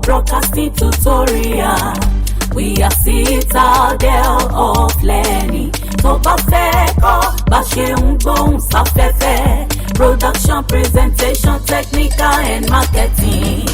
Broadcasting Tutorial. We are citadel of learning. Tó bá fẹ́ kọ́ bá ṣe ń gbóhùn sáfẹ́fẹ́. Production, presentation, technical and marketing.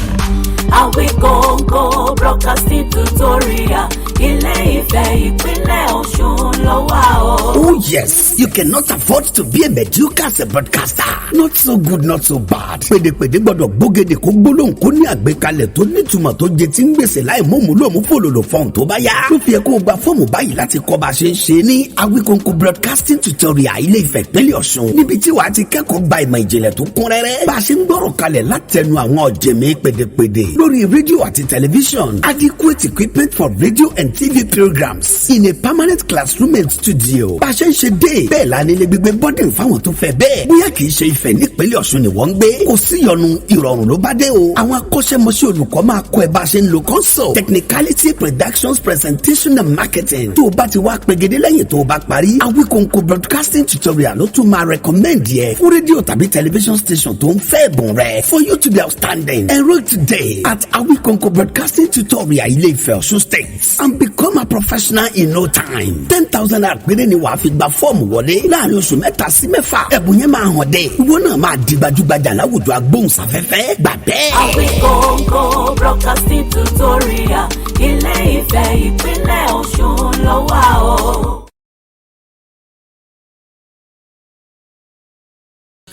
Awikonko Broadcasting Tutorial. Ilé Ifẹ̀, Ìpínlẹ̀ Ọ̀ṣun ló wà o. Oh yes, you cannot afford to be a mediocre as a broadcaster. Not so good, not so bad. Pèdèpèdè gbọ́dọ̀ gbógede kó gbólóhùn kó ní àgbékalẹ̀ tó nítumọ̀ tó jẹ tí ń gbèsè láì mọ̀mú lòmú fòlòlò fọ́ọ̀n tó bá yá. Ló fi yẹ kó o gba fọ́ọ̀mù báyìí láti kọ́ bá a ṣe ń ṣe ní Awikonko Broadcasting Tutorial, Ilé Ifẹ̀, Ìpínlẹ̀ Ọ̀ṣun. Níbi tí wàá ti kẹ́kọ̀ọ́ gba ìmọ̀ ìjìnlẹ̀ tó kún rẹ́rẹ́. Bá a ṣe ń gbọ́rọ̀ kalẹ̀ látẹnu àwọn ọ̀jẹ̀mí pèdèpèdè lórí rédíò àti tẹlifíṣọ̀n. Adequate equipment for radio and TV programs in a permanent classroom and studio. Bá a ṣe ń ṣe dé bẹ́ẹ̀ la nílé gbígbé boarding fáwọn tó fẹ́ bẹ́ẹ̀. Bóyá kì í ṣe Ifẹ̀ nípínlẹ̀ Ọ̀ṣun ni wọ́n ń gbé. Kò sí ìyọnu, ìrọ̀rùn ló bá dé o. Àwọn akọ́ṣẹ́mọṣẹ́ olùkọ́ máa kọ́ ẹ bá a ṣe ń lo console, technicality, productions, presentation and marketing. Tó o bá ti wá pegedé lẹ́yìn tó o bá parí, Awikonko Broadcasting Tutorial ló tún máa recommend yẹ fún rédíò tàbí television station tó ń fẹ́ ẹ̀bùn rẹ̀. For you to be outstanding, enroll today at Awikonko Broadcasting Tutorial, Ilé Ifẹ̀, Ọ̀ṣun State, and become a professional in no time. ₦10,000 péré ni wàá fi gba fọ́ọ̀mù wọlé láàrin oṣù 3 sí 6. Ẹ̀bùn yẹn máa hàn dé. Ìwọ náà máa di gbajúgbajà láwùjọ agbóhùnsáfẹ́fẹ́. Gbà bẹ́ẹ̀. Awikonko Broadcasting Tutorial, Ilé Ifẹ̀, Ìpínlẹ̀ Ọ̀ṣun ló wà o.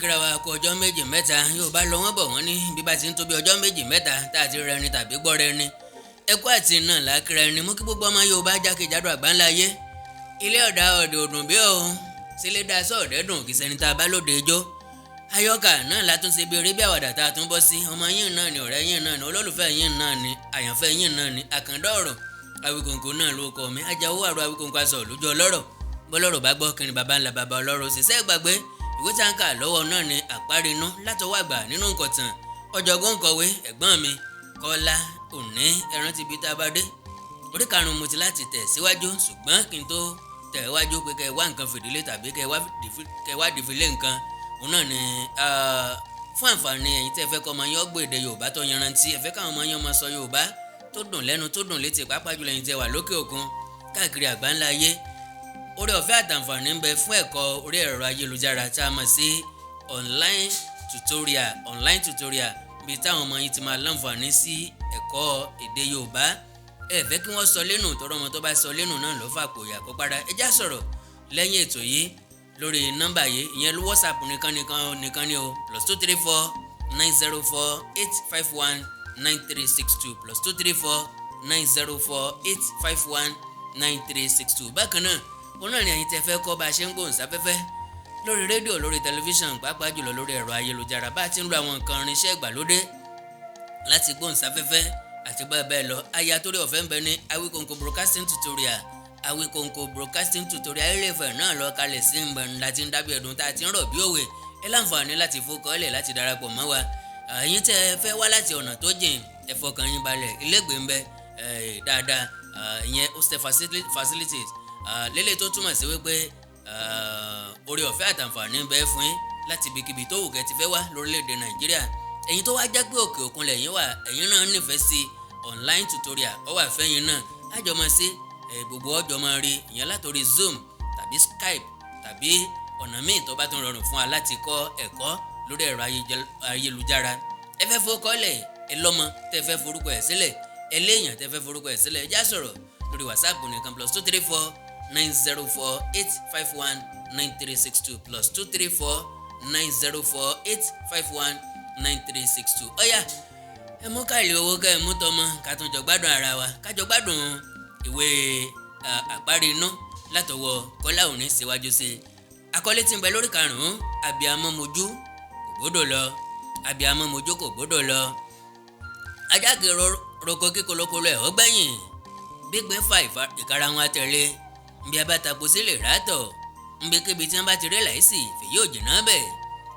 Kíra wa kú ọjọ́ méjì mẹ́ta. Yóò bá lọ wọ́n bọ̀, wọ́n ní bí bá ti ń tó bí ọjọ́ méjì mẹ́ta tá a ti rẹni tàbí gbọ́ rẹni, ẹkú àti náà làákìrà ẹni. Mú kí gbogbo ọmọ Yorùbá jákèjádò àgbáńlá ayé, ilé ọ̀dà ọ̀dẹ̀ òdùn bí o sílé dá sọ̀ọ́dẹ́ dùn kì í sẹ́ni tá a bá lóde ijó. Ayọ́kà náà látúnṣe bí eré bí àwàdà tá a tún bọ́ sí. Ọmọ yín náà ni, ọ̀rẹ́ yín náà ni, olólùfẹ́ yín náà ni, àyànfẹ́ yín náà ni, àkàndá ọ̀rọ̀ Awikonko náà ló kọ mi. Ajáwó àrò Awikonko aṣọ lójú ọlọ́rọ̀ bọ́lọ́rọ̀ bá gbọ́ kiri baba ńlá baba ọlọ́rọ̀ òṣìṣẹ́ gbàgbé. Ìwé tá ń kà lọ́wọ́ náà ni Àparinú látọwọ́ àgbà nínú nkọ̀tàn, ọ̀jọ̀gbọ́n kọ̀wé, ẹ̀gbọ́n mi Kọ́lá Òní. Ẹran ti bi tá a bá dé orí karùn-ún mo ti láti tẹ̀ síwájú, ṣùgbọ́n kí n tó tẹ̀ wájú pé kẹ́ ẹ wá nǹkan fìdílé tàbí kẹ́ ẹ wá dìfilé nǹkan, òun náà ni fún àǹfààní ẹ̀yin tẹ́ fẹ́ kọ́ ọmọ yín ọgbọ́ èdè Yorùbá tó yanrantí, ẹ fẹ́ káwọn ọmọ yín ọmọ sọ Yorùbá tó dùn lẹ́nu, tó dùn létí, pàápàá jùlọ ẹ̀yin tẹ́ wà lókè òkun káàkiri àgbáńlá ayé. Orí ọ̀fẹ́ àtàǹfààní ń bẹ fún ẹ̀kọ́ orí ẹ̀rọ ayélujára tá a mọ̀ sí online tutorial. Online tutorial bíi táwọn ọmọ yín ti máa láǹfààní sí ẹ̀kọ́ èdè Yorùbá. Ẹ fẹ́ kí wọ́n sọ lẹ́nu tọrọ ọmọ tó bá sọ lẹ́nu náà ló fà kò yà kó padà. Ẹ já sọ̀rọ̀ lẹ́yìn ètò yìí lórí nọ́mbà yìí, ìyẹn ló WhatsApp nìkan nìkan nìkan ni o: +234 904 851 9362, +234 904 851 9362. Bákan náà, òun náà ni ẹ̀yin tẹ́ fẹ́ kọ́ bá a ṣe ń gbóhùn sáfẹ́fẹ́ lórí rédíò, lórí tẹlifíṣàn, pàápàá jùlọ lórí ẹ̀rọ ayélujára, bá a ti ń lo àwọn nǹkan irinṣẹ́ ìgbàlódé láti gbóhùn sáfẹ́fẹ́ àti bẹ́ẹ̀ bẹ́ẹ̀ lọ. Aya torí ọ̀fẹ́ ń bẹ ní Awikonko Broadcasting Tutorial. Awikonko Broadcasting Tutorial, Ilé Ifẹ̀ náà lọ kalẹ̀ sí ń bẹ̀ láti ń dábìí ẹ̀dùn tá a ti ń rọ̀ bí òwe. Ẹ láǹfààní láti fọkànlẹ̀ láti darapọ̀ mọ́ wa. Ẹ̀yin tẹ́ ẹ fẹ́ wá láti ọ̀nà tó jìn, ẹ fọkàn yín balẹ̀, ilégbèé ń bẹ dáadáa, ìyẹn hostel facilities lélẹ̀, tó túmọ̀ sí wípé orí ọ̀fẹ́ àtàǹfààní ń bẹ fún yín láti ibikíbi tó wù kẹ́ ti fẹ́ wá lórílẹ̀‐èdè Nàìjíríà. Ẹ̀yin tó wá jẹ́ pé òkè òkun lẹ́yìn wà, ẹ̀yin náà nífẹ̀ẹ́ sí online tutorial, ó wà fẹ́yìn náà. Àjọ máa ṣe gbogbo ọjọ́ máa rí ìyẹn látòrí Zoom tàbí Skype tàbí ọ̀nà míì tó bá tún rọrùn fún wa láti kọ́ ẹ̀kọ́ lórí ẹ̀rọ ayélujára. Ẹ fẹ́ fowókọ́lẹ̀, ẹ lọ́mọ tẹ́ fẹ́ forúkọ ẹ̀ sílẹ̀, ẹ léèyàn tẹ́ fẹ́ forúkọ ẹ̀ sílẹ̀, ẹ já sọ̀rọ̀ lórí WhatsApp nìkan: +234 904 851 9362, +234 904 851 9362. Ọ̀yá, ẹ mú káàlì owó ká ẹ mú tọmọ ká tún jọ gbádùn ara wa, ká jọ gbádùn ìwé Àparí Inú látọwọ́ Kọ́lá Òní síwájú sí i. Àkọlé tí ń bẹ lórí karùn-ún: Abiyamọ mojú kò gbọ́dọ̀ lọ, abiyamọ mojú kò gbọ́dọ̀ lọ. Ajá kì í roko kí kolokolo ẹ̀ ó gbẹ̀yìn, gbígbé fa ìkarahun àtẹ̀lé nbí abátapò sílẹ̀ rátọ̀ nbíkíbi tí wọ́n bá ti rí láìsí fèyí ò jìnnà bẹ̀.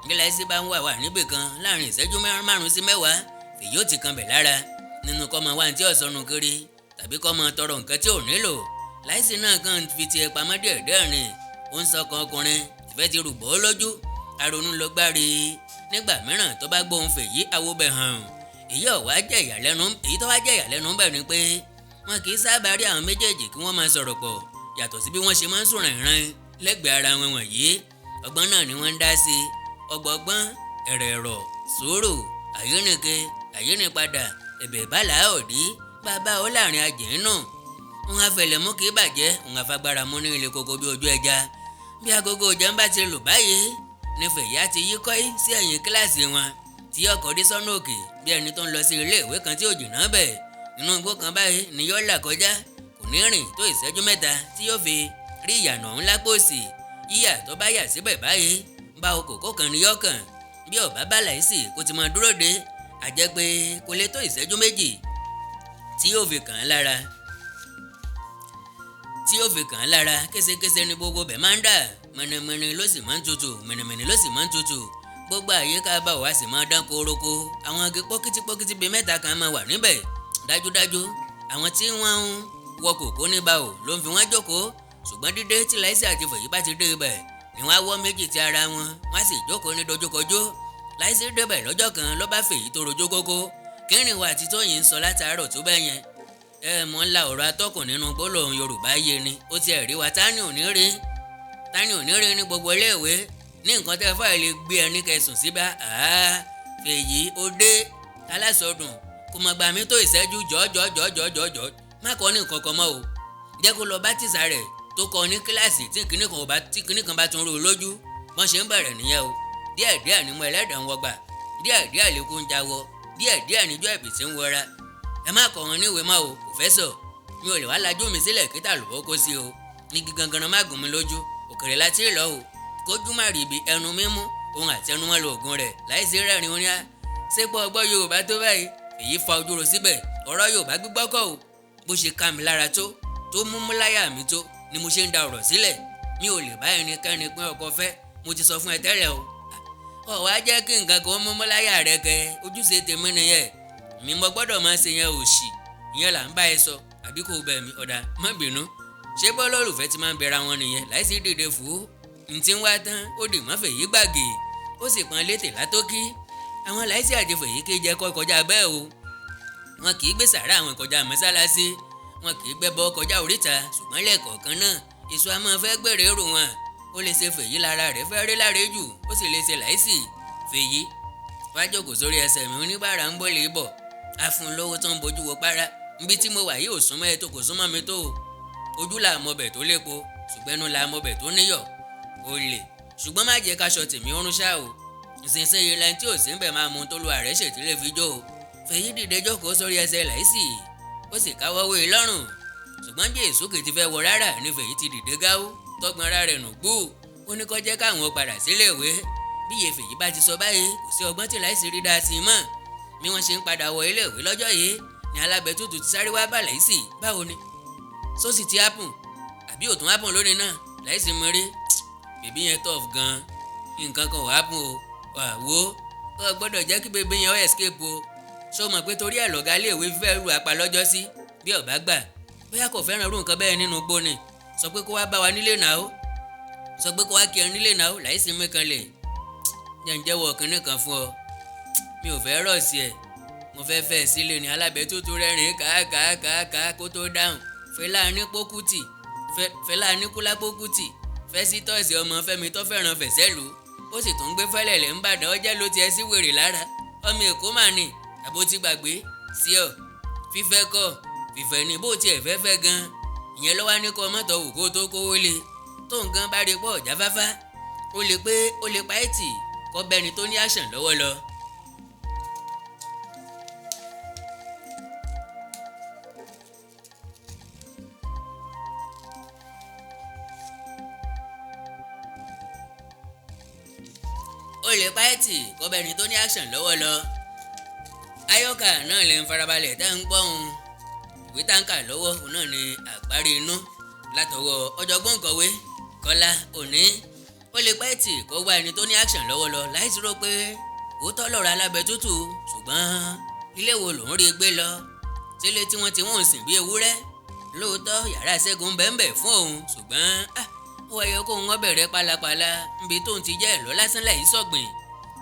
Bí láìsí bá ń wà wà níbì kan láàrin ìṣẹ́jú 5 sí 10, fèyí ò ti kan bẹ̀ lára nínú kọ́ máa wá ní tí ọ̀sọ́nu kiri tàbí kọ́ máa tọrọ nǹkan tí ò nílò. Láìsí náà kàn fi tiẹ̀ pamọ́ díẹ̀ díẹ̀ rìn, ó ń sọkàn ọkùnrin ìfẹ́ ti rúbọ̀ lójú, àrònú lọ gbárí. Nígbà mìíràn tó bá gbóhùn fèyí awóbẹ̀ hàn. Èyí ò wá jẹ́ ìyàlẹ́nu. Èyí tó wá jẹ́ ìyàlẹ́nu bẹ̀ ni pé wọn kì í sábà rí àwọn méjèèjì kí wọ́n máa sọ̀rọ̀ pọ̀, yàtọ̀ sí bí wọ́n ṣe máa ń sùn rìnrìn lẹ́gbẹ̀ẹ́ ara wọn wọ̀nyí. Ọgbọ́n náà ni wọ́n ń dá sí, ọgbọ̀gbọ́n, ẹ̀rẹ̀rọ̀, sùúrù, àyínníke, àyínnípadà, ẹ̀bẹ̀ bàlá òdí bàbá ó láàrin ajínú. Òun afẹlẹ̀ mú kí bàjẹ́, òun afagbára mú ní ilé koko bí ojú ẹja. Bí agogo ìjà ń bá ti lù báyìí ní Fèyí ti yí kọ́ sí ẹ̀yìn kíláàsì wọn, tí ọkọ̀ dé sọ́nà òkè bí ẹni tó ń lọ sí ilé ìwé kan tí ò jìnnà bẹ̀. Inú igbó kan báyìí ni yóò là kọjá, kò ní rìn tó ìṣẹ́jú 3 tí yóò fi rí ìyànà ọ̀hún lápò òsì. Yíyà tó bá yà síbẹ̀ báyìí bá okòkò kan ní yọkàn. Bí ọ̀bá bá láìsí kó ti máa dúró de, àjẹ́ pé kò lè tó ìṣẹ́jú 2 tí yóò fi kàn án lára. Tí yóò fi kàn án lára. Késekése ni gbogbo bẹ̀ máa ń dà, mìnìmìnì ló sì máa ń tutù, mìnìmìnì ló sì máa ń tutù. Gbogbo àyíká bá wa sì máa dán koroko. Àwọn igi pọ́kítí bíi 3 kan máa wà níbẹ̀. Dájúdájú àwọn tí wọ́n ń wọ kòkó ní báwò ló ń fi wọ́n jókòó. Ṣùgbọ́n dídé tí Láìsí àti Fèyí bá ti dé ibẹ̀ ni wọ́n á wọ́ méjì ti ara wọn, wọ́n á sì jókòó ní dojúkojú. Láìsí débẹ̀ lọ́jọ́ kan ló bá Fèyí tó rojọ́ kókó. Kírìn wa àti Tóyìn ń sọ látàárọ̀ tó bẹ́ẹ̀ yẹn. Ẹ mọ̀ ńlá ọ̀rọ̀ atọ́kùn nínú gbólóhùn Yorùbá yé ni. Ó ti ẹ̀rí wa tání òní rí, tání òní rí ní gbogbo iléèwé ní nǹkan tẹ́ fáìlì lè gbé ẹni kẹsùn síbá. Fèyí ó dé alásọdùn kò mọ̀ gbà mí tó ìṣẹ́jú jọ́jọ́jọ́jọ́jọ́. Má kọ́ ní nǹkan kan mọ́ o, jẹ́ kó lọ bá tìṣà rẹ̀ tó kọ́ ní kíláàsì tí kìnnì kan bá tún rú lójú. Bọ́n ṣe ń bẹ̀rẹ̀ nìyẹn o. Díẹ̀díẹ̀ ni mo ẹlẹ́dàá ń wọgbà, díẹ̀díẹ̀ lẹ́kùn ń jawọ, díẹ̀díẹ̀ níjọ́ ẹ̀bì tí ń wọra. Ẹ má kọ́ wọn níwèé mọ́ o, pòfẹ́sọ̀. Mi ò lè wá lajú mi sílẹ̀ kí tàlùbọ́ kó sí o. Ní gangan má gùn mi lójú, òkèrè láti lọ o. Kójú má rí ibi ẹnu mímú, òun àti ẹnu wọn lo ògùn rẹ̀ láìsí rẹ́rìn orin á. Ṣé pé ọgbọ́n Yorùbá tó báyìí? Èyí fa ojú ro síbẹ̀, ọ̀rọ̀ Yorùbá gbígbọ́ kọ́ o. Bó ṣe ká mi lára tó, tó mú mú láyà mi tó ni mo ṣe ń da ọ̀rọ̀ sílẹ̀. Mi ò lè bá ẹnikẹ́ni pín ọkọ fẹ́, mo ti sọ fún ẹ tẹ́lẹ̀ o. Ọ̀ wá jẹ́ kí nǹkan kan mú mú láyà rẹ kẹ, ojúṣe tèmi nìyẹn. Mi mo gbọ́dọ̀ máa ṣe yẹn òṣì, ìyẹn là ń bá ẹ sọ, àbí kò bẹ̀ mí, ọ̀dà má bínú. Ṣé bọ́lọ́lùfẹ́ ti máa ń bẹ̀ra wọn nìyẹn? Láìsí dìde fún ntí ń wá tán, ó dì mọ́ Fèyí gbàgè, ó sì pọn létè látókí. Àwọn Láìsí àti Fèyí ké jẹ́ kọ́ kọjá bẹ́ẹ̀ o. Wọn kì í gbé sàrà àwọn kọjá mọ́sálásí, wọn kì í gbẹ́bọ kọjá oríta. Ṣùgbọ́n lẹ́ẹ̀kọ̀ọ̀kan náà èso a máa fẹ́ gbèrè rò wọn. Ó lè ṣe Fèyí lára rẹ̀ fẹ́ rí láre jù, ó sì lè ṣe Láìsí. Fèyí wá jókòó sórí ẹsẹ̀ mi, oníbàárà ń bọ̀lẹ̀ bọ̀, á fún un lówó tó ń bojú wo para. Níbi tí mo wà yìí ò súnmọ́ ẹ tó, kò súnmọ́ mi tó o. Ojú là mọbẹ̀ tó lépo, ṣùgbọ́n ẹnu là mọbẹ̀ tó níyọ̀. Ó lè, ṣùgbọ́n má jẹ́ káṣọ tèmi ó rún ṣá o. Ìsinsìnyí lẹni tí ò sí ń bẹ̀ máa mú tó lu ààrẹ ṣètìlẹ́ fi jó o. Fèyí dìde jókòó sórí ẹsẹ̀ Láìsí, ó sì káwọ́ wé e lọ́rùn. Ṣùgbọ́n bí èsúkè ti fẹ́ wọ rárá ní Fèyí ti dìde gáwó, tọgbọ́n ara rẹ̀ nù gbó. Ó ní kó jẹ́ káwọn padà sílé ìwé. Bí iye Fèyí bá ti sọ báyìí, kò sí ọgbọ́n tí Láìsí rí dá sí i mọ́. Bí wọ́n ṣe ń padà wọ ilé ìwé lọ́jọ́ yìí ni alábẹ́tútù ti sáré wá bá Láìsí. Báwo ni? Sósì ti hápùn àbí òtún hápùn lónìí náà? Láìsí mo rí bèbí yẹn tough gan, nǹkan kan ò hápùn o. Wà wò ó gbọ́dọ̀ jẹ́ kí bèbí yẹn ó escape o. Ṣó mọ̀ pé torí ẹ̀ lọ̀gá ilé ìwé fẹ́ lu apá lọ́jọ́ sí bí ọ̀bá gbà, bóyá kò fẹ́ràn irú nǹkan bẹ́ẹ̀ nínú igbó ni. Sọ pé kó wá bá wa nílé náà ó, sọ pé kó wá kí ẹ nílé náà ó. Láìsí mi kan lè jẹ́ ń jẹ́wọ́ kinní kan fún ọ. Mi ò fẹ́ rọ̀ sí ẹ, mo fẹ́ fẹ́ sílé ni. Alábẹ́tútù rẹ́rìn kàákàákàá kó tó dáhùn. Fẹlá Aníkúlápó Fẹlá Aníkúlápó Kútì, Fẹ́sítọ́ọ̀sì ọmọ Fẹ́mi tó fẹ́ràn fẹ̀sẹ́lú, ó sì tún gbé fẹ́lẹ̀lẹ̀ ń bàdàn ọjẹ́ ló tiẹ̀ sí wèrè lára. Ọmọ Èkó mà ní, àbó ti gbàgbé sí ọ. Fífẹ́ kọ́, fífẹ́ ni bó tiẹ̀ fẹ́ fẹ́ gan. Ìyẹn ló wá ní kọ́ mọ́tò wù kó tó kówó lé. Tó nǹkan bá rí pọ̀ jáfáfá, ó lè pé ó lè pa ẹ̀tì kọ́ bẹ́ni tó ní àṣàn lọ́wọ́ lọ. Ó lè pa ẹ̀tì kọ́ bẹ́ni tó ní àṣàn lọ́wọ́ lọ. Ayọ́kà náà lè ń farabalẹ̀ tá ń gbọ́ òun. Ìwé tá ń kà lọ́wọ́ òun náà ni àparí inú látọwọ́ ọ̀jọ̀gbọ́n kọ̀wé Kọ́lá Òní. Ó lè pa ẹ̀tì kó wá ẹni tó ní action lọ́wọ́ lọ láìsí rò pé òótọ́ lọ̀rọ̀ alábẹ́tútù. Ṣùgbọ́n ilé wo lòún rí gbé lọ? Sílé tí wọ́n ti wọ́n sìn bí ewúrẹ́. Lóòótọ́ yàrá Ṣẹ́gun bẹ́ńbẹ̀ fún òun, ṣùgbọ́n ó wáyé kó wọ́n bẹ̀rẹ̀ pálapàla níbi tóun ti jẹ́ ẹ̀lọ́ lásán láì sọ̀gbìn.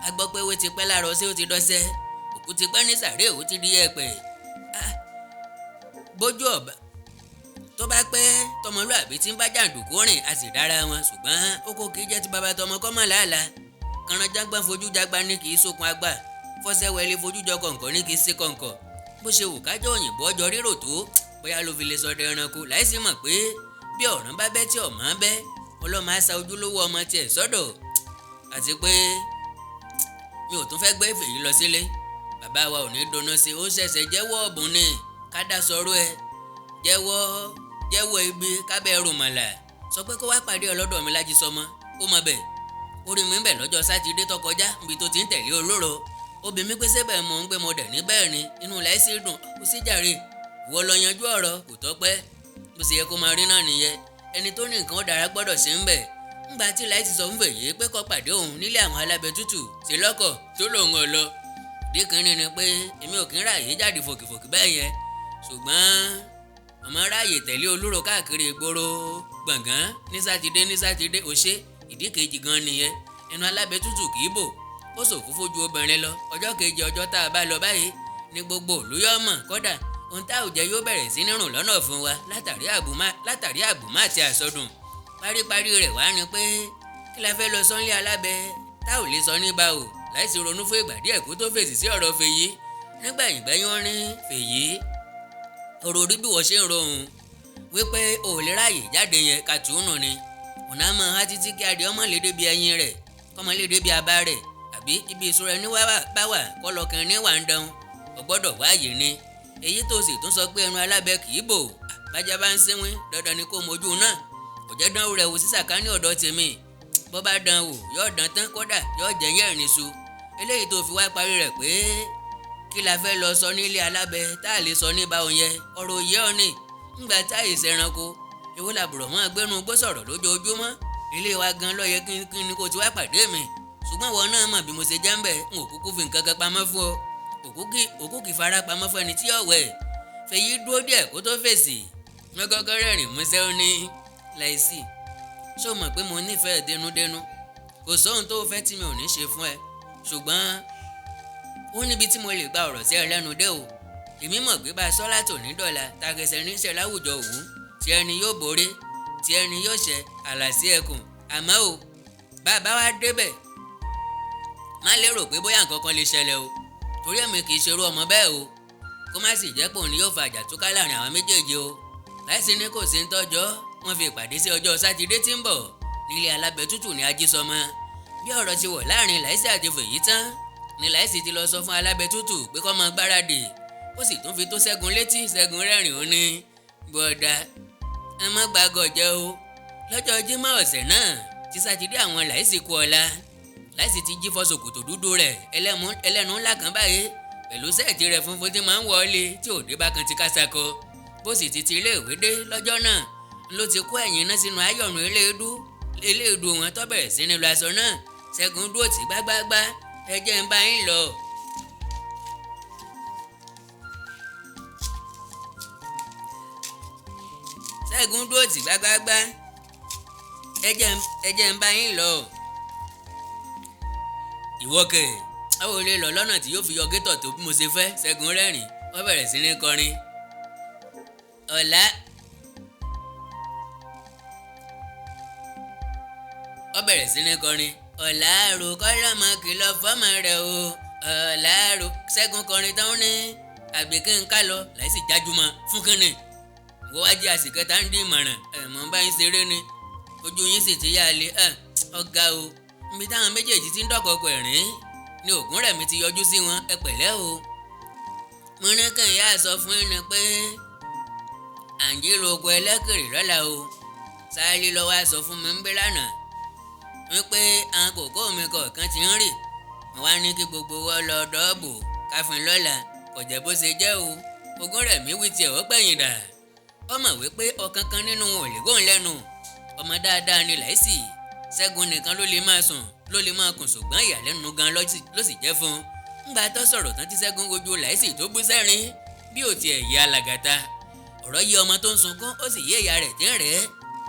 A gbọ́ pé ewé ti pẹ́ láàárọ̀ sí ó ti dọ́sẹ́. Òkú Òkú ti pẹ́ ní sàárè, ó ti di ẹ̀pẹ̀. Bójú ọ̀bà tó bá pẹ́, tọmọlúàbí tí ń bá jàǹdùkú rìn a sì dára wọn, ṣùgbọ́n ó kó kí jẹ́ ti bàbá tọmọ kọ́ mọ̀ làálàá. Kànáńjágbọ́n fojú jagba ní kì í sókun àgbà, fọ́sẹ̀wẹ́lẹ́ fojú jọ kọ̀ǹkọ̀ ní kì í ṣe kọ̀ǹkọ̀. Bó ṣe wù kájọ òyìnbó ọjọ́ rírò tó, bóyá ló fi lè sọdẹ ẹranko láìsí mọ̀ pé bí ọ̀ràn bá bẹ́ tí ọ̀mọ́ bẹ́, ọlọ́mọ á sa ojúlówó ọmọ tiẹ̀ sọ́dọ̀. Àti pé mi ò tún fẹ́ gbé Fèyí lọ sílé, bàbá wa ò ní dunnú sí. Ó ṣẹ̀ṣẹ̀ jẹ́wọ́ ọ̀bùn ni kádà sọ̀rọ̀ ẹ jẹ́wọ́ jẹ́wọ́ ibi kábẹ́ rùmọ̀là. Sọ pé kó wá pàdé ọlọ́dọ̀ mi lájí sọmọ, ó mọ bẹ́ẹ̀ orí mi ń bẹ̀ lọ́jọ́ Sátidé tó kọjá, níbi tó ti ń tẹ̀lé olóró. Obìnrin pé sébẹ̀ mọ̀ ń gbé mo dẹ̀ ní bẹ́ẹ̀ ni. Inú láìsí dùn kó sí jàre, ìwọ lọ yanjú ọ̀rọ̀, kò tọ́pẹ́. Bó ṣe yẹ kó máa rí náà nìyẹn. Ẹni tó ní nǹkan ó dára gbọ́dọ̀ sí ń bẹ̀. Ńgbà tí láìsí sọ fún Fèyí pé kó pàdé òun nílé àwọn alábẹ tútù sí lọ́kọ̀ tó lòun ò lọ. Ìdí kìíní ni pé èmi ò kí ń ráàyè jáde fòkìfòkì bẹ́ẹ̀ yẹn, ṣùgbọ́n ọmọ ráàyè tẹ̀lé olóró káàkiri ìgboro gbọ̀ngàn ní Sátidé ní Sátidé ò ṣe. Ìdí kejì gan nìyẹn, ẹnu alábẹ tútù kì í bò, ó ṣòfófó ju obìnrin lọ. Ọjọ́ kejì ọjọ́ tá a bá lọ báyìí ní gbogbo òlú yọ mọ̀, kódà ohun tá ò jẹ yóò bẹ̀rẹ̀ sí ní rùn lọ́nà fún wa látàrí àbùmá àti àsọdùn. Paríparí rẹ̀ wá ni pé kí la fẹ́ lọ sọ́nlé alábẹ tá ò lè sọ ní bá o. Láìsí ronú fún ìgbà díẹ̀ kó tó fèsì sí ọ̀rọ̀ Fèyí. Nígbà ìgbẹ́yìn ó ní Fèyí, ọ̀rọ̀ orí bí wọ́n ṣe ń rohùn wípé ò lè ráàyè jáde yẹn kàtúnù ni ọ̀nà àmọ́ á títí kí adìẹ ọmọ lè débi ẹyin rẹ̀, kọ́mọ lè débi abá rẹ̀, àbí ibi ìṣúra ẹni bá wà kọ́lọ́kàn ní wà ń dán, ò gbọ́dọ̀ wáyé ni. Èyí tó sì tún sọ pé ẹnu alábẹ kì í bò, bájá bá ń sínwín dandan ni kó mojú náà. Kò jẹ́ dánwò rẹ̀ wò sí sàkání ọ̀dọ̀ tèmi, bó bá dán wò yóò dán tán, kódà yóò jẹ́ yẹ̀rìn su. Eléyìí tó fi wá parí rẹ̀ pé kí la fẹ́ lọ sọ nílé alábẹ tá a lè sọ ní báwọn yẹn, ọ̀rọ̀ òye ọ̀ ni. Ńgbà tá a ìṣẹ̀ranko èwo làbùrọ̀ mọ́ agbẹ́nu gbó sọ̀rọ̀ lójoojúmọ́. Ilé wa gan ló yẹ kí ni kò ti wá pàdé mi, ṣùgbọ́n wọn náà mọ̀ bí mo ṣe jẹ́ ń bẹ̀, n ò kúkú fi nǹkan kan pamọ́ fún ọ, òkú kì í fara pamọ́ fún ẹni tí yóò wẹ̀. Fèyí dúró díẹ̀ kó tó fèsì, wọ́n kọ́kọ́ rẹ́rìn músẹ́. Ó ní láìsí, ṣó mọ̀ pé mo nífẹ̀ẹ́ dénúdénú, kò sóhun tó fẹ́ tí mi ò ní ṣe fún ẹ, ṣùgbọ́n ó níbi tí mo lè gba ọ̀rọ̀ sí ẹ lẹ́nu dé o. Èmi mọ̀ pé bá a sọ látòní dọ̀la tàgẹ̀sẹ̀ níṣẹ́ láwùjọ òwú, tí ẹni yóò borí, tí ẹni yóò ṣẹ àlàsí ẹkùn. Àmọ́ o, bàbá wa débẹ̀, má lérò pé bóyá nǹkan kan lè ṣẹlẹ̀ o, torí èmi kì í ṣerú ọmọ bẹ́ẹ̀ o, kó má sì jẹ́ pò ní yóò fa àjàtúká láàrin àwọn méjèèjì o. Láìsí ní kò sí ń tọ́jọ́, wọ́n fi ìpàdé sí ọjọ́ Sátidé tí ń bọ̀ nílé alábẹ tútù ní Ajísọmọ. Bí ọ̀rọ̀ ti wọ̀ láàrin Láìsí àti Fèyí tán ni Láìsí ti lọ sọ fún alábẹ tútù pé kó máa gbáradì, ó sì tún fi tó Ṣẹ́gun létí. Ṣẹ́gun rẹ́rìn ó ní bọ́dà ẹ má gbàgọ̀ jẹ́ o. Lọ́jọ́ Jímọ̀ ọ̀sẹ̀ náà tí Sátidé àwọn Láìsí kú ọ̀la, Láìsí ti jí fọ́ ṣòkòtò dúdú rẹ̀ ẹlẹ́nu ńlá kan báyìí pẹ̀lú sẹ́ẹ̀tì rẹ̀ funfun tí máa ń wọlé tí òde bá kan ti kásakọ. Bó sì ti ti iléèwé dé lọ́jọ́ náà ló ti kó ẹ̀yìn náà sínú ayọ̀nù eléèdú wọn tó bẹ̀rẹ̀ sí ní lọ aṣọ náà. Ṣẹ́gun dúró tì gbágbágbá, ẹ jẹ́ ń bá yín lọ. Ṣẹ́gun dúró tì gbágbágbá, ẹ jẹ́ ń bá yín lọ. Ìwọ kẹ̀ ẹ ò lè lọ lọ́nà tí yóò fi yọ gétọ̀ tó bí mo ṣe fẹ́. Ṣẹ́gun rẹ́rìn, wọ́n bẹ̀rẹ̀ sí ní kọrin. Ọ̀la ó bẹ̀rẹ̀ sí ní kọrin. Ọ̀làrò kọ́lọ́mọ kìlọ̀ fọ́mọ rẹ̀ o, ọ̀làrò. Ṣẹ́gun kọrin tán ní àbí kí n ká lọ. Láìsí jájúmọ́ fún kínní, wọ́n wá jẹ́ àsìkẹta ń dín ìmọ̀ràn ẹ̀ mọ̀ bá yín ṣeré ni, ojú yín sì ti yá a lé ẹ̀ ọ̀gá o. Níbi táwọn méjèèjì ti ń dọ̀kọ̀kọ̀ ẹ̀rín ni Ògúnrẹ̀mí ti yọjú sí wọn. Ẹ pẹ̀lẹ́ o, mo ní kí n yá sọ fún yín ni pé àǹjí roko ẹlẹ́kìrì lọ́la o. Sáálí lọ́wọ́ á sọ fún mi ń bí lánàá wípé àwọn kòkó mi kọ̀ọ̀kan ti ń rì, wọ́n wá ní kí gbogbo wọn lọ dọ́ọ̀bù káfíń lọ́la, kò jẹ́ bó ṣe jẹ́ o. Ògúnrẹ̀mí wí tiẹ̀ ó pẹ̀yìn dà, ó mọ̀ wípé ọ̀kan kan nínú wọn ò lè gbóhùn lẹ́nu. Ọmọ dáadáa ni Láìsí, Ṣẹ́gun nìkan ló lè máa sùn ló lè máa kùn, ṣùgbọ́n ìyàlẹ́nu gan ló sì jẹ́ fún un. Ńgbà tó sọ̀rọ̀ tán tí Ṣẹ́gun wojú Láìsí tó bú sẹ́rin bí ò tiẹ̀ yí alàgàtà. Ọ̀rọ̀ yí ọmọ tó ń sunkún, ó sì yé ìyá rẹ̀ tí ń rẹ̀ ẹ́.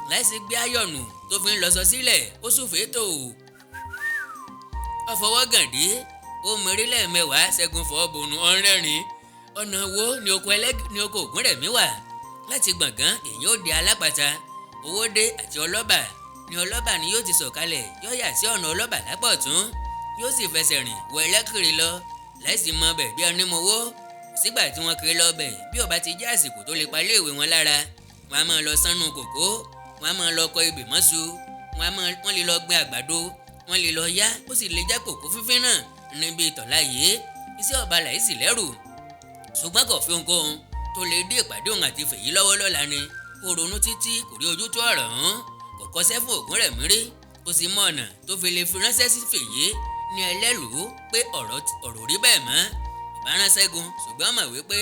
Láìsí gbé ayọ̀nù tó fi ń lọ sọ sílẹ̀, ó súfèé tó o. Ó fọwọ́ gàndé, Ó mèrè lẹ́ẹ̀mẹ́wàá. Ṣẹ́gun fọ́ bònú ọ̀rẹ́rìn. Ọ̀nà wo ni oko ẹlẹ́g ni oko Ògúnrẹ̀mí wà? Láti Gbọ̀ngán, èyí ó di Alápàtà, Owódé àti Ọlọ́bà. Ní Ọlọ́bà ni yóò ti sọ̀kalẹ̀, yóò yà sí ọ̀nà Ọlọ́bà lápá ọ̀tún, yóò sì fẹsẹ̀ rìn wọ Ẹlẹ́kìrì lọ láìsí mọ bẹ̀ bí ẹni mowó. Sígbà tí wọ́n kiri lọ bẹ̀, bí ó bá ti jẹ́ àsìkò tó lè pa iléèwé wọn lára, wọn á máa lọ sánú kòkó, wọn á máa lọ kọ ebè mọ́ṣu, wọn á máa wọ́n lè lọ gbin àgbàdo, wọ́n lè lọ yá, ó sì lè jẹ́ kòkó fífín náà níbi ìtọ̀lá yìí. Iṣẹ́ ọba Láìsí lẹ́rù, ṣùgbọ́n kò fi ohunkóhun tó lè dé ìpàdé òun àti Fèyí lọ́wọ́ lọ́la ni. Ó ronú títí, kò rí ojútùú ọ̀rọ̀ ọ̀hún. Kò kọsẹ́ fún Ògúnrẹ̀mí rí, kò sì mọ ọ̀nà tó fi lè fi ránṣẹ́ sí Fèyí ní ẹlẹ́lùú pé ọ̀rọ̀ ọ̀rọ̀ rí bẹ́ẹ̀ mọ́. Ìbáránṣẹ́gun, ṣùgbọ́n mọ̀ wípé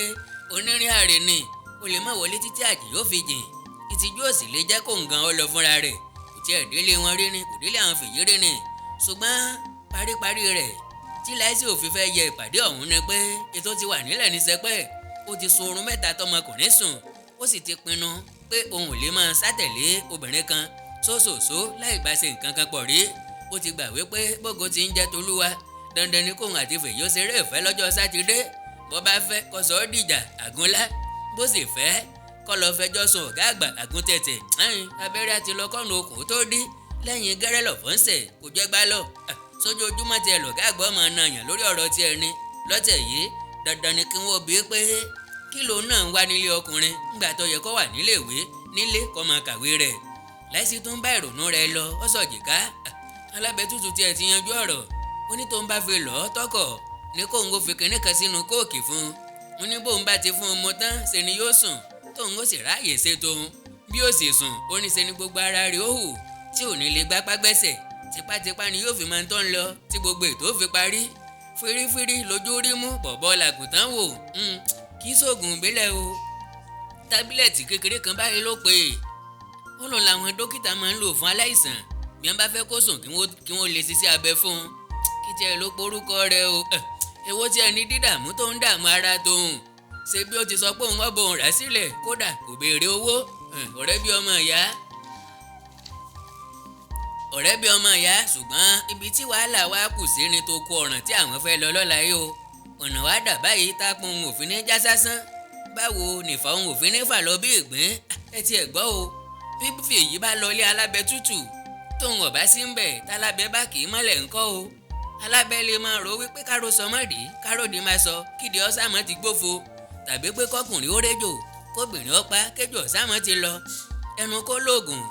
onírìn àrè ni, ó lè má wọlé títí àjì yóò fi jìn. Ìtìjú ò sì lè jẹ́ kó nǹkan ọ lọ fúnra rẹ̀. Kò tiẹ̀ délé wọn rí ni, kò délé àwọn Fèyí rí ni. Ṣùgbọ́n paríparí rẹ̀ tí Láìsí òfin fẹ́ yẹ ìpàdé ọ̀hún ni pé ètò ti wà nílẹ̀ ní sẹpẹ́. Ó ti sun oorun mẹ́ta tọmọkùnrin sùn, ó sì ti pinnu pé òun ò lè máa sátẹ̀lé obìnrin kan sóṣòṣó láì bá ṣe nǹkan kan pọ̀ rí. Ó ti gbà wípé bógo ti ń jẹ́ tolúwa, dandan ni kóun àti Fèyí ó ṣeré ìfẹ́ lọ́jọ́ Sátidé. Bó bá fẹ́ kó sọ ọ́ dìjà àgúnlá, bó sì fẹ́ kó lọ fẹjọ́ sùn ọ̀gá àgbà àgúntẹ̀tẹ̀. Ẹ̀yìn abẹ́rẹ́ àti lọ́kọ́nù okùn tó dí lẹ́yìn gẹ́rẹ́ lọ́fọ́nsẹ̀ kò jẹ́ gbá lọ sójoojúmọ́ tiẹ̀ lọ̀gá àgbà ọmọ náà yàn lórí ọ̀rọ̀ tiẹ̀ ni. Lọ́tẹ̀ yìí, dandan ni kí wọ́n bí pé kí lòun náà ń wá nílé ọkùnrin ńgbà tó yẹ kó wà nílé ìwé nílé kó máa kàwé rẹ̀. Láìsí tó ń bá ìrònú rẹ̀ lọ, ó sọ̀jìká alábẹ́tútù tiẹ̀ ti yanjú ọ̀rọ̀. Ó ní tó ń bá fi lọ́ọ́ tọkọ̀ ní kóun ó fi kinní kan sínú kóòkì fún un. Ó ní bóun bá ti fún un mu tán, ṣe ni yóò sùn, tóun ó sì ráàyè ṣe tóun. Bí ó sì sùn, ó ní ṣe ni gbogbo ara rẹ̀ ó hù tí ò ní lè gbápá gbẹ́sẹ̀, tipátipá ni yóò fi máa ń tọ́ ń lọ tí gbogbo ètò fi parí. Fírífírí lójú rí mú bọ̀bọ̀ làgùntàn wò. Kì í ṣoògùn ìbílẹ̀ o, tábílẹ̀tì kékeré kan báyìí ló pè é. Ó lòun làwọn dókítà máa ń lò fún aláìsàn bí wọ́n bá fẹ́ kó sùn kí wọ́n lè ṣiṣẹ́ abẹ fún un. Kí tiẹ̀ ló porúkọ rẹ̀ o? Èwo tiẹ̀ ní dídààmú tó ń dààmú ara tóun ṣe bí ó ti sọ pé òun ọ̀bọ̀ òun rà sílẹ̀, kódà kò béèrè owó. Ọ̀rẹ́ bí ọmọ ìyá, ọ̀rẹ́ bí ọmọ ìyá. Ṣùgbọ́n ibi tí wàhálà wa kù sí ni tó kó ọ̀ràn tí àwọn fẹ́ lọ lọ́la yìí o. Ọ̀nà wa dà báyìí tápọn òun òfin ní já sásán? Báwo nìfà òun òfin ní fà lọ bí ìgbín? Ẹ tiẹ̀ gbọ́ o, bí Fèyí bá lọ ilé alábẹ tútù tóun ọ̀bá sí ń bẹ̀, tálábẹ bá kì í mọ́lẹ̀ ńkọ́ o? Alábẹ́ lè máa rò wípé káró sọ mọ́ rí káròdì máa sọ kídi ọ̀sàmọ́ ti gbófo, tàbí pé kọkùnrin ó réjò kóbìnrin ó pa kéjò ọ̀sàmọ́ ti lọ. Ẹnu kó lóògùn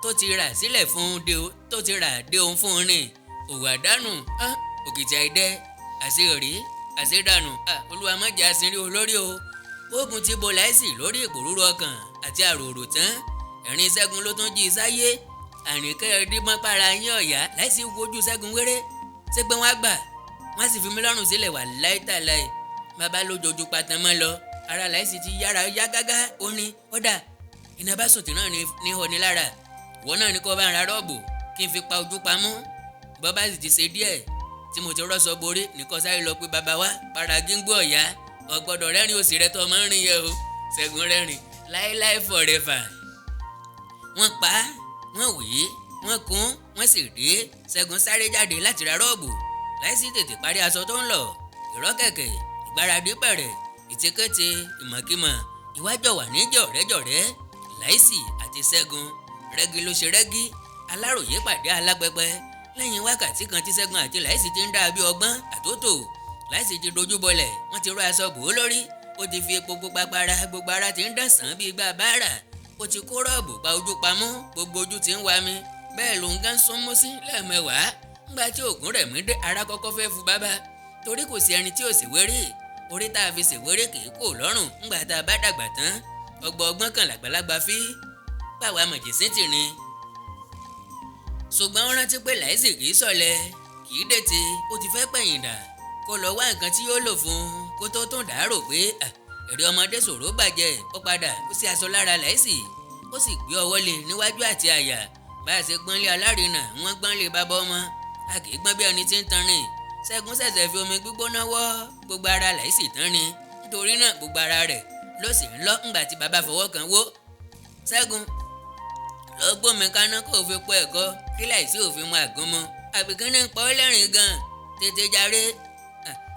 tó ti rà sílẹ̀ fún un de tó ti rà dé òun fún un rìn òwò àdánù òkìtì àìdẹ àṣeyọrí àṣedànù. Olúwa má jẹ́ àṣírí olórí o. Oògùn ti bo Láìsí lórí ìpòrúru ọkàn àti àròrò tán, ẹ̀rín Ṣẹ́gun ló tún jí i sáyé. Àrìnkẹ́ ẹ̀dínmọ́pára yín ọ̀yá. Láìsí wojú Ṣẹ́gun wéré, ṣé pé wọ́n á gbà wọ́n á sì fi mí lọ́rùn sílẹ̀ wà láìtàláì. Bàbá lójoojú pátán mọ́ lọ, ara Láìsí ti yára yá gágá. Ó ní ọ̀dà iná bá sùn tí náà ní họ ní lára. Ìwọ náà ní kó bá ń ra rọ́ọ̀bù kí n fi pa ojú pamọ́. Bọ́ bá sì ti ṣe díẹ̀ tí mo ti rọ́ṣọ borí nìkan, sáré lọ pé bàbá wa para gíngó ọ̀yá ọ̀gbọ́dọ̀ rẹ́rìn òsì rẹ tó ọmọ ń rìn yẹ o. Ṣẹ́gun rẹ́rìn láéláé forever. Wọ́n pa á, wọ́n wì í, wọ́n kún, wọ́n sì dé. Ṣẹ́gun sáré jáde láti ra rọ́ọ̀bù. Láìsí tètè parí aṣọ tó ń lọ, ìrọ́kẹ̀kẹ̀ ìgbáradì bẹ̀rẹ̀, ìtíkété, ìmọ̀kímọ̀, ìwájọ wà ní jọ̀rẹ́jọ̀rẹ́. Láìsí àti Ṣẹ́gun, rẹ́gí ló ṣe rẹ́gí. Aláròyé pàdé alápẹpẹ. Lẹ́yìn wákàtí kan tí Ṣẹ́gun àti Láìsí ti ń dá bí ọgbọ́n àtótò, Láìsí ti dojú bọlẹ̀, wọ́n ti rọ aṣọ bò ó lórí, ó ti fi epo pupa para, gbogbo ara ti ń dán sàn bí igbá báárà. Ó ti kó rọ́ọ̀bù pa ojú pamọ́, gbogbo ojú ti ń wa mi, bẹ́ẹ̀ ló ń gán súnmú sí lẹ́ẹ̀mẹ́wàá. Ńgbà tí Ògúnrẹ̀mí dé, ara kọ́kọ́ fẹ́ fu bàbá, torí kò sí ẹni tí ò ṣèwérè. Orí tá a fi ṣèwérè kì í kò lọ́rùn ńgbà tá a bá dàgbà tán. Ọgbọ́n ọgbọ́n kan làgbàlagbà fi báwa mọ̀jẹ̀sín tì ní. Ṣùgbọ́n ó rántí pé Láìsí kì í sọ̀lẹ̀, kì í dètè, ó ti fẹ́ pẹ̀yìn dà kó lọ wá nǹkan tí yóò lò fún un kó tó tún dàárò pé èrè ọmọdé ṣòro bàjẹ́. Ó padà ó sì aṣọ lára Láìsí, ó sì gbé ọwọ́ lé níwájú àti àyà. Bá a ṣe gbọ́nlé alárinà, wọ́n gbọ́nlé bàbá ọmọ, a kì í gbọ́n bí ẹni tí ń tan rìn. Ṣẹ́gun ṣẹ̀ṣẹ̀ fi omi gbígbóná wọ́ gbogbo ara Láìsí tán ni, nítorí náà gbogbo ara rẹ̀ ló sì ń lọ ńgbà tí bàbá fọwọ́ kan wó. Ṣẹ́gun lọ gbómi kaná kó o fi pọ ẹ̀kọ́ kí Láìsí òfin mu àgúnmu. Àbíkí ní pọ́ lẹ́rìn gan, tètè jàre.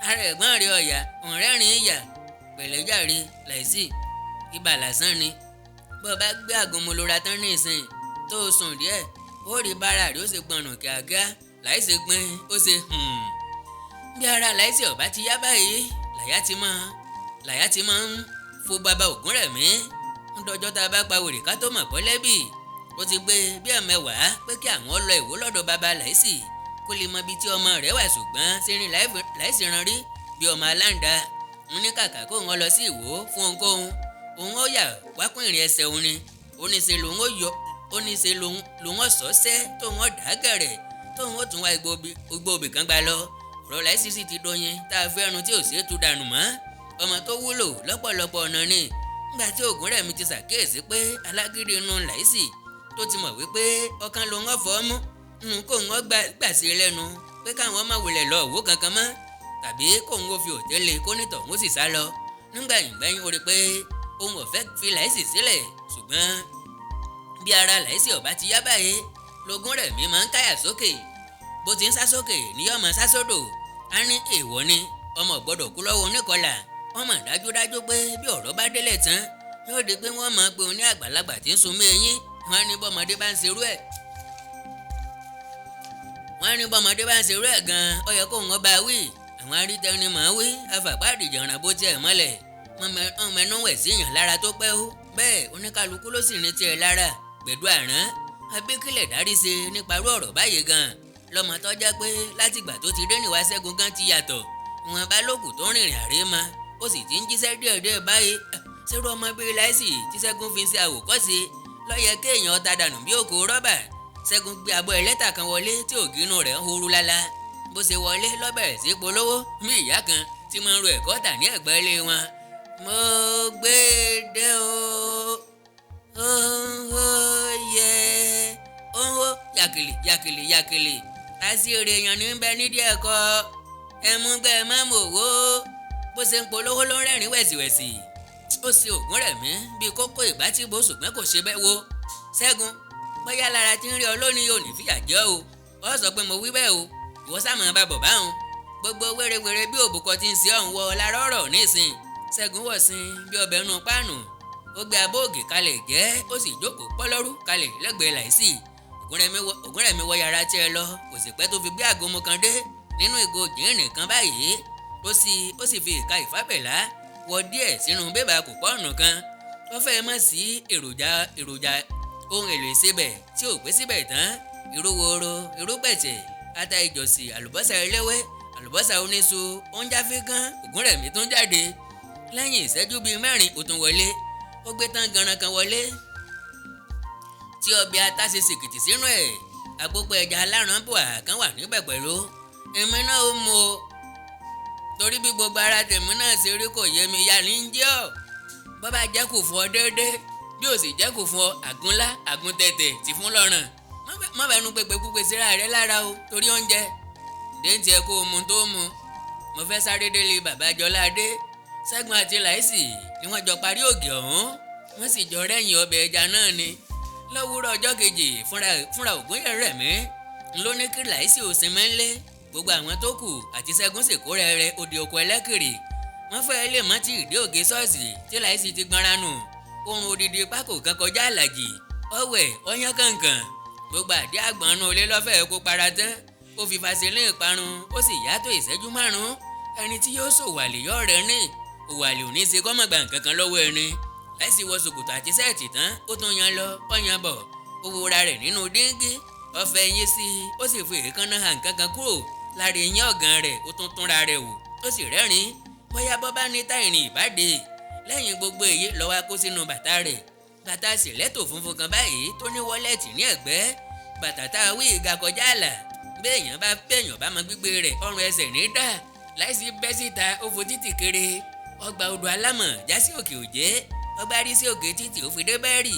Ara ẹ̀gbọ́n rẹ̀ ọ̀yà ọ̀rẹ́rìn ìyà pẹ̀lẹ́ jàre Láìsí, ibà lásán ni. Bó o bá gbé àgúnmu lora tán ní ìsìn tó o sùn díẹ̀, ó rí bára rẹ̀ ó sì gbọ̀nù kíákíá. Láìsí gbin ó ṣe. Bí ara Láìsí ọ̀bá ti yá báyìí, làyà ti máa ń fo bàbá Ògúnrẹ̀mí. Ń dọjọ́ tá a bá pa wèrè ká tó mọ̀ pọ́lẹ́bì. Ó ti gbé bí ẹ̀mẹ́wàá pé kí àwọn lọ Ìwó lọ́dọ̀ bàbá Láìsí kó lè mọ ibi tí ọmọ rẹ̀ wà, ṣùgbọ́n sẹ́rin Láìsí ran rí bí ọmọ aláǹda ń ní kàkà kó wọn lọ sí Ìwó fún ohunkóhun, òun ó yà wákùn ìrìn ẹsẹ̀ òun ni. Ó ní ṣe lòun ó yọ, ó ní ṣe lòun ọ̀sọ́sẹ́ tóun ó dà gẹ̀rẹ̀ tóun ó tún wá igbó obì kan gbà lọ. Ọ̀rọ̀ Láìsí sì ti dọyin tá a fẹ́ ẹnu tí ò ṣeé tú dànù mọ́. Ọmọ tó wúlò lọ́pọ̀lọpọ̀ ọ̀nà ni. Nígbà tí Ògúnrẹ̀mí ti ṣàkíyèsí pé alágídí inú Láìsí, tó ti mọ̀ wípé ọ̀kan lòun ọ̀fọ́ mú nínú kóun ó gbà sí lẹ́nu pé káwọn má wulẹ̀ lọ òwò kankan mọ́, tàbí kóun ó fi òtẹ́lẹ̀ kó nítọ̀ òun sì sá lọ. Nígbẹ̀yìn gbẹ́yìn ó rí pé òun ò fẹ́ fi Láìsí sílẹ̀, ṣùgbọ́n bí ara Láìsí ọ̀bá ti yá báyìí, lOgúnrẹ̀mí máa ń káyà sókè. Bó ti ń sá sókè ní yóò máa sá sódò. Á ní èèwọ̀ ni, ọmọ gbọ́dọ̀ kú lọ́wọ́ oníkọlà. Wọ́n mọ̀ dájúdájú pé bí ọ̀rọ̀ bá délẹ̀ tán, yóò di pé wọ́n máa pe òun ní àgbàlagbà tí ń sunmọ́ eyín. Wọ́n ní bọ́mọdé bá ń ṣerú ẹ̀, wọ́n ní bọ́mọdé bá ń ṣerú ẹ̀ gan-an, ó yẹ kó wọn bá wí. Àwọn arítẹni máa wí afàpáàdìjọ̀ràn bó tiẹ̀ mọ́lẹ̀, wọ́n mẹnu wẹ̀ sí yàn lára tó pẹ́ ó. Bẹ́ẹ̀ oníkálukú ló sì ní tiẹ̀ lára gbẹ̀dú àrán. Abíkílẹ̀ dárí ṣe nípa irú ọ̀rọ̀ báyìí gan-an lọ́mọ tó jẹ́ pé látìgbà tó ti dé níwá Ṣẹ́gun gan ti yàtọ̀. Ìwọ̀n bá lókù tó rìnrìn àrè mọ́, ó sì ti ń jíṣẹ́ díẹ̀díẹ̀ báyìí. Ṣerú ọmọ bíi Láìsí tí Ṣẹ́gun fi ń ṣe àwòkọ́ṣe ló yẹ kéèyàn ta dànù bí òkú rọ́bà. Ṣẹ́gun gbé abọ́ ẹlẹ́tà kan wọlé tí ògínú rẹ̀ ń horu lálá. Bó ṣe wọlé ló bẹ̀rẹ̀ sí polówó bí ìyá kan tí máa ń ro ẹ̀kọ́ tà ní ẹ̀gbẹ́ ilé wọn. Mo gbé dé o, ó yẹ ó ń hó yàkìlì yàkìlì yàkìlì. Àṣírí èèyàn ní bẹ nídìí ẹ̀kọ́ ẹ̀múgbẹ́ mọ́mọ́wó. Bó ṣe ń polówó ló ń rẹ́rìn wẹ̀sìwẹ̀sì. Ó ṣe Ògúnrẹ̀mí bíi kókó ìgbà tí bó, ṣùgbọ́n kò ṣe bẹ́ẹ̀ wo. Ṣẹ́gun, bóyá lára tí ń rí ọ lónìí yóò ní fìyà jẹ o. Ọ sọ pé mo wí bẹ́ẹ̀ o, ìwọ sáà bá bọ̀ báwọn. Gbogbo wérewère bí òbúkọ ti ń ṣe ọ̀hún wọ lára ọ̀rọ̀ nísìn. Ṣẹ́gun wọ̀ sin bí ọbẹ̀ nù páànù. Ó gbé abọ́ ògì kalẹ̀ jẹ́, ó sì jókòó pọ́lọ́rú kalẹ̀ lẹ́gbẹ̀ẹ́ Láìsí. Ògúnrẹ̀mí wọ yàrá tiẹ̀ lọ, kò sì pẹ́ tó fi gbé àgọ́mọ kan dé nínú ìgò jìnrìn kan báyìí. Ó sì fi ìka ìfábẹ̀lá wọ díẹ̀ sínú bébà kùpọ́ọ̀nù kan. Ó fẹ́ mọ̀ sí èròjà ohun èlò ìsebẹ̀ tí ò pé síbẹ̀ tán: irú woro, irú pẹ̀tẹ̀, ata ìjọ̀sì, àlùbọ́sà eléwé, àlùbọ́sà oníṣu, oúnjẹ fíkán. Ògúnrẹ̀mí tún jáde lẹ́yìn ìṣẹ́jú bíi 4, ó tún wọlé. Ó gbé tán ganan kan wọlé tí ọbẹ̀ ata ṣe sìkìtì sínú ẹ̀. Àpòpọ̀ ẹja aláràn bùà kan wà níbẹ̀ pẹ̀lú. Èmi náà ó mu o, torí bí gbogbo ara tèmi náà ṣe rí kò yé mi. Ìyá ní ń jẹ́ ọ́, bọ́ bá jẹ́ kù fún ọ déédéé, bí ò sì jẹ́ kù fún ọ, àgúnlá àgúntẹ̀tẹ̀ ti fún lọ́rùn. Má bẹnu pépé púpé síra rẹ lára o torí oúnjẹ déńtì ẹ kó o mu tó mu. Mo fẹ́ sáré délé bàbá Jọládé. Ṣẹ́gun àti Láìsí ni wọ́n jọ parí ògì ọ̀hún, wọ́n sì jọ rẹ́yìn ọbẹ̀ ẹja náà ni. Lówùúrọ̀ ọjọ́ kejì, fúnra Ògúnrẹ̀mí ló ní kí Láìsí ò sinmi ńlé. Gbogbo àwọn tó kù àti Ṣẹ́gun sì kó rẹ́rẹ́ òde oko ẹlẹ́kìrì. Wọ́n fẹ́ lè mọ́ tí ìdí òkè ṣọ́ọ̀ṣì tí Láìsí ti gbọ́nra nù. Ohun odidi pákó kan kọjá àlàjì, ọ̀wẹ̀ ọ̀yán kankan. Gbogbo àdé àgbọ̀nù olé lọ́fẹ̀ẹ́ kó para tán. Ó fi faselé ìparun, ó sì yàtọ̀ ìṣẹ́jú 5. Ẹni tí yóò ṣòwàlè yọ̀ rẹ̀ ní òwàlè ò ní ṣe kọ́mọ̀ gbà nǹkan kan lọ́wọ́ ẹni. Láìsí wọ ṣòkòtò àti sẹ́ẹ̀tì tán, ó tún yan lọ, ó yan bọ̀, ó wo ra rẹ̀ nínú díngí, ó fẹ́ eyín sí i, ó sì fi èékánná hàn nǹkan kan kúrò lára eyín ọ̀gàn rẹ̀. Ó tún túnra rẹ̀ wò, ó sì rẹ́rìn-ín. Bóyá bọ́ bá ní táìrìn ìbàdí. Lẹ́yìn gbogbo èyí ló wá kó sínú bàtà rẹ̀, bàtà sílẹ̀tò funfun kan báyìí tó ní wọ́lẹ̀tì ní ẹ̀gbẹ́. Bàtà tá a wí ìga kọjá àlà, béèyàn bá mọ gbígbé rẹ̀, ọrùn ẹsẹ̀ ní dà. Láìsí bẹ́ síta, ó fo títì kiri, ọgbà odò alámọ̀ já sí òkè òjé, ọgbà rí sí òkè títì ó fi dé bẹ́ẹ̀rì.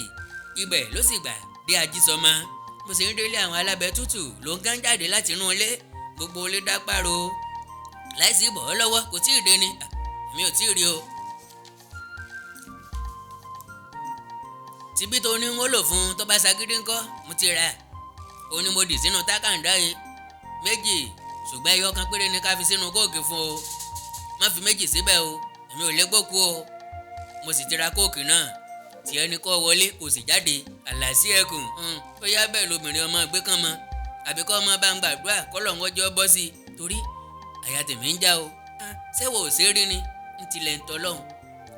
Ibẹ̀ ló sì gbà dé Ajísọmọ. Bó ṣe ń délé àwọn alábẹ́ tútù ló ń gán jáde láti inú ilé. Gbogbo ilé dápàrọ̀. Láìsí bọ̀ ọ́ lọ́wọ́, kò tí ì dé ni, èmi ò tí ì rí o. Tibí tó ní ń lò fún tó bá ṣagídí ńkọ́, mo ti rà ó ní mo dì sínú tákàndá yìí méjì. Ṣùgbọ́n ẹyọ kan péré ni ká fi sínú Coke fún o, má fi méjì síbẹ̀ o, èmi ò lè gbókú o. Mo sì ti ra Coke náà, tí ẹni kọ́ wọlé kò sì jáde àlàsí ẹkùn. Ó yá bẹ́ẹ̀ lobìnrin ọmọ gbé kán mọ́, àbí kọ́ ọmọ bá ń gbàdúrà kọ́lọ̀ ń wọ́jọ́ bọ́ sí i, torí àyà tèmi ń já o. Sẹ́wọ̀ ò ṣe rí ni ń tilẹ̀ ń tọ́lọ́hún,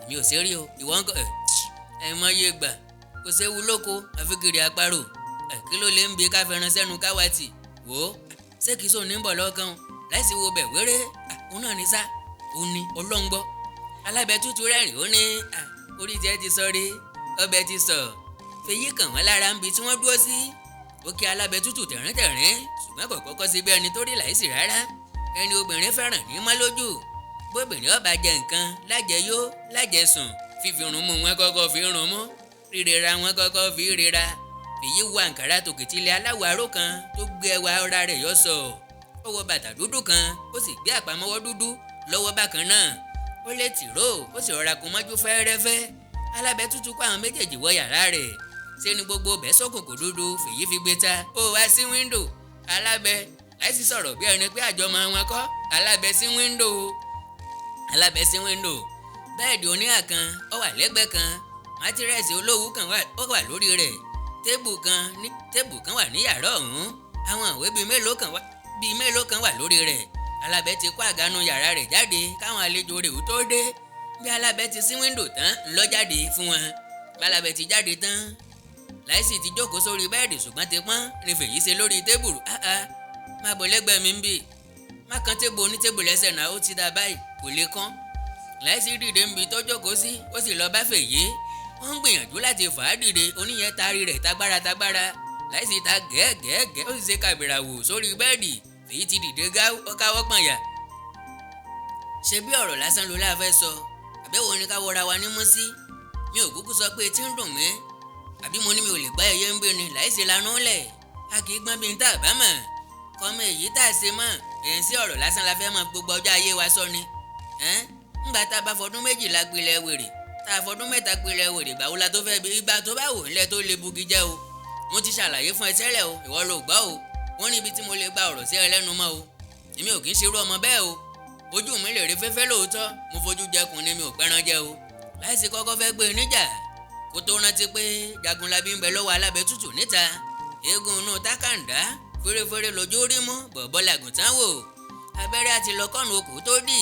èmi ò ṣe rí o. Ìwọ ń kọ́ ẹ̀ mọ iye gbà kò séwu lóko àfi kiri àparò. Kí ló lè ń bi ká fẹ́ràn sẹ́nu káwátì wò ó? Ṣé kìí sóun ní bọ̀ lọ́kàn láìsí wo bẹ̀ wéré? Òun náà ní sá, òun ni ọlọ́ngbọ́. Alábẹ́ tútù rẹ́rìn, ó ní orí tiẹ̀ ti sọ rí, ọbẹ̀ ti sọ. Fèyí kàn wọ́n lára ń bi tí wọ́n dúró sí. Ó kí alábẹ́ tútù tẹ̀ríntẹ̀rín, ṣùgbọ́n kò kọ́kọ́ sí bí ẹni tó rí láìsí rárá. Ẹni obìnrin fẹ́ràn ní mọ́ lójú. Bóbìnrin ọba jẹ nǹkan lájẹyó lájẹsùn, fífi rún mú wọn kọ́kọ́ fi rún mú, rírera wọn kọ́kọ́ fi rira. Fèyí wọ àǹkárá tòkìtìlẹ̀ aláwọ̀ aró kan tó gbé ẹwà ara rẹ̀ yọ sọ. Ó wọ bàtà dúdú kan, ó sì gbé àpamọ́wọ́ dúdú lọ́wọ́ bákan náà. Ó lé tìró, ó sì rọra kún mọ́jú fẹ́ẹ́rẹ́fẹ́. Alábẹ́ tútù kó àwọn méjèèjì wọ yàrá rẹ̀. Ṣé ni gbogbo bẹ́ẹ̀ sọ́kùnkùn dúdú. Fèyí fi gbé ta, ó wá sí wíńdò. Alábẹ́ láìsí sọ̀rọ̀ bí ẹni pé àjọmọ́ wọn kọ́. Alábẹ́ sí wíńdò, alábẹ́ sí wíńdò. Bẹ́ẹ̀dì oníhà kan ó wà lẹ́gbẹ̀ẹ́ kan, mátírẹ́sì olówú kan ó wà lórí rẹ̀. Tébù kan wà ní yàrá ọ̀hún. Àwọn ìwé bíi mélòó kan wà lórí rẹ̀. Alábẹ́ ti kó àgánú yàrá rẹ̀ jáde káwọn àlejò rẹ̀ ó tó dé. Bí alábẹ́ ti sí wíńdò tán ńlọ jáde fún wọn. Bí alábẹ́ ti jáde tán, láìsí ti jókòó sórí bẹ́ẹ̀dì, ṣùgbọ́n ti pọ́n ní Fèyí ṣe lórí tébùrù. Áá, má bọ̀ lẹ́gbẹ̀ẹ́ mi ń bì, má kan tébù onítébù lẹ́sẹ̀ náà, ó ti dá báyìí, kò lè kán. Láìsí dìde ń bi tó jókòó sí, ó sì lọ bá Fèyí. Wọ́n ń gbìyànjú láti fà á dìde, oníyẹn taari rẹ̀ tagbára tagbára. Láìsí ta gẹ́gẹ́gẹ́, ó sì ṣe kàbìrà wò sórí bẹ́ẹ̀dì. Fèyí ti dìde káwọ́ pọ̀nyà. Ṣe bí ọ̀rọ̀ lásán ló láfẹ́ sọ, àbẹ̀wò ni ká wọra wa nímú sí? Mi ò kúkú sọ pé tí ń dùn mí, àbí mo ní mi ò lè gbá ẹyẹ ń gbé ni? Láìsí lanú lẹ̀, a kì í gbọ́n bí n tá àbá mọ̀ kọ́mọ èyí tá a ṣe mọ̀ èyí sí. Ọ̀rọ̀ lásán la fẹ́ mọ gbogbo ọjọ́ ayé wa sọ ni. Ńgbà tá a bá fọdún 12 pilẹ̀ wèrè, tá a fọdún 3 pilẹ̀ wèrè, gbàwó la tó fẹ́ bí ìgbà tó bá wò ńlẹ̀ tó lè bugi jẹ́ o? Mo ti ṣàlàyé fún ẹ tẹ́lẹ̀ o, ìwọ ló gbọ́ o. Wọ́n ní ibi tí mo lè gba ọ̀rọ̀ sí ẹ lẹ́nu mọ́ o. Èmi ò kì í ṣerú ọmọ bẹ́ẹ̀ o. Ojú mi lè rí fẹ́fẹ́ lóòótọ́, mo fojú jẹkùn ni, mi ò pẹ́ran jẹ o. Láìsí kọ́kọ́ fẹ́ gbé e níjà kó tó rántí pé Jagunlabi ń bẹ lọ́wọ́ alábẹ́ tútù níta. Eégún inú tákàndá fèrèfèrè lójú rí mú bọ̀bọ́ làgùntàn wò. Abẹ́rẹ́ àti lọ́kọ́nù okùn tó dì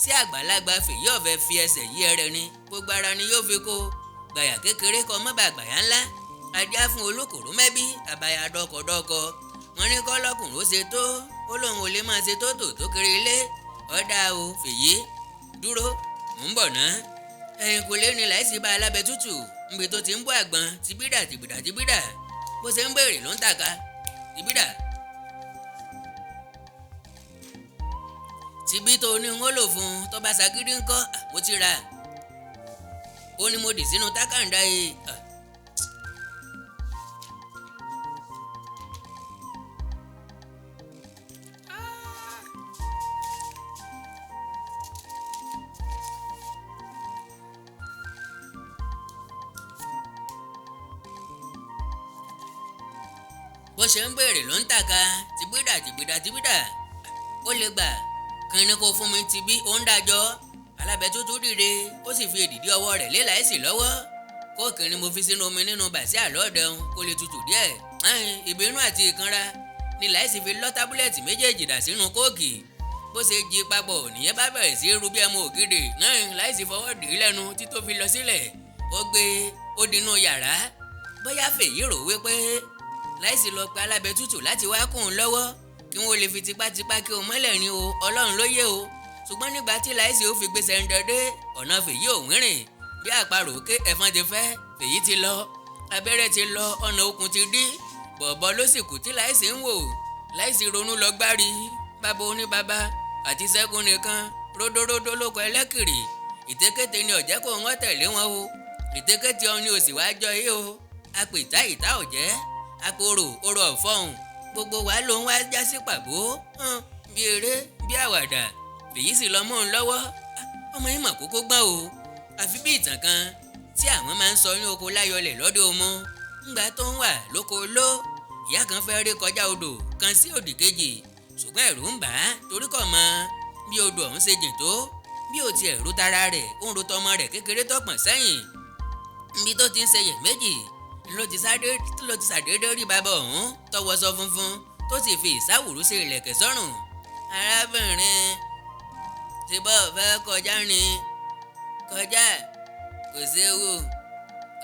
sí àgbàlagbà. Fèyí ọ̀fẹ́ fi ẹsẹ̀ yí ẹrẹ ni, gbogbo ara ni yóò fi kó gbàyà kékeré kọ mọ́ bá gbàyà ńlá. Ajá fún olókòrò mẹ́bí àbáyà dọkọdọkọ. Wọn ní kọ́lọ́kùnrin ó ṣe tó, ó lóun ò lè máa ṣe tó tò tó kiri ilé. Ọ̀dà o Fèyí, dúró, mò ń bọ̀ ná. Ẹ̀yìn kò lé ní láìsí bá alábẹ́ tútù níbi tó ti ń bọ́ àgbọn tìbídà tìbídà tìbídà. Bó ṣe ń béèrè ló ń tàka tìbídà tìbí tó ní ń lò fún un tó bá ṣagídí ńkọ́? Mo ti rà ó ní mo dì sínú tákàndá yìí. Bó ṣe ń béèrè ló ń tàka tìbídà tìbídà tìbídà. Ó lè gbà kí ni kó fún mi tibí, ó ń dájọ́. Alábẹ́tútù dìde, ó sì fi èdìdí ọwọ́ rẹ̀ lé láìsí lọ́wọ́. Kóòkì ni mo fi sínú omi nínú bàṣẹ́ àlọ́ọ̀dẹ̀hún kó lè tutù díẹ̀. Ìbínú àti ìkanra ni láìsí fi lọ́ tábúlẹ̀tì méjèèjì dà sínú kóòkì. Bó ṣe jí papọ̀ nìyẹn bá bẹ̀rẹ̀ sí rú bí ẹmu ògidì náà. Láìsí fọwọ́ dì í lẹ́nu tító fi lọ sílẹ̀. Ó gbé ó dinú yàrá. Bóyá Fèyí rò wípé láìsí lọ pe alábẹ́tútù láti wá kún un lọ́wọ́ kí wọ́n lè fi tipátipá kí o mọ́lẹ̀ ní o, Ọlọ́run ló yé o. Ṣùgbọ́n nígbà tí láìsí ó fi gbé sẹ́ńdẹ̀dẹ́ ọ̀nà, Fèyí ò wírìn bí àparò ké. Ẹ̀fọn ti fẹ́, Fèyí ti lọ, abẹ́rẹ́ ti lọ, ọ̀nà okùn ti dí, bọ̀bọ̀ ló sì kù tí láìsí ń wò. Láìsí ronú lọ gbárí bàbá oníbàbá àti Ṣẹ́gun nìkan ródóródó ló kọ ẹlẹ́kìrì. Ìtékété ni ọ̀jẹ́ kò wọ́n tẹ̀lé wọn o. Ìtékété ọ̀hún ni òsì wáá jọ yìí o. Apètá ìta ọ̀jẹ́ akoro orò ọ̀fọ̀hún, gbogbo wa ló ń wá já sí pàbó bí eré bí àwàdà. Fèyí sì lọ mọ́ òun lọ́wọ́. Ọmọ yìí mà kókó gbọ́n o, àfi bí ìtàn kan tí àwọn máa ń sọ ní oko láyọlẹ̀ lọ́dọ̀ ọmọ ńgbà tó ń wà lóko ló. Ìyá kan fẹ́ rí kọjá odò kan sí òdì kejì, Ṣùgbọ́n ẹ̀rù ń bà á torí kò mọ bí odò ọ̀hún ṣe jìn tó. Bí ó tiẹ̀ ro tara rẹ̀, ó ń ro tọmọ rẹ̀ kékeré tọpọ̀n sẹ́yìn. Níbi tó ti ń ṣe iyèméjì ló ti ṣàdédé rí bàbá ọ̀hún tó wọṣọ funfun, tó sì fi ìsáwùrú sí ìlẹ̀kẹ̀ sọ́rùn. "Arábìnrin, tí bọ́ fẹ́ kọjá ni, kọjá, kò séwu.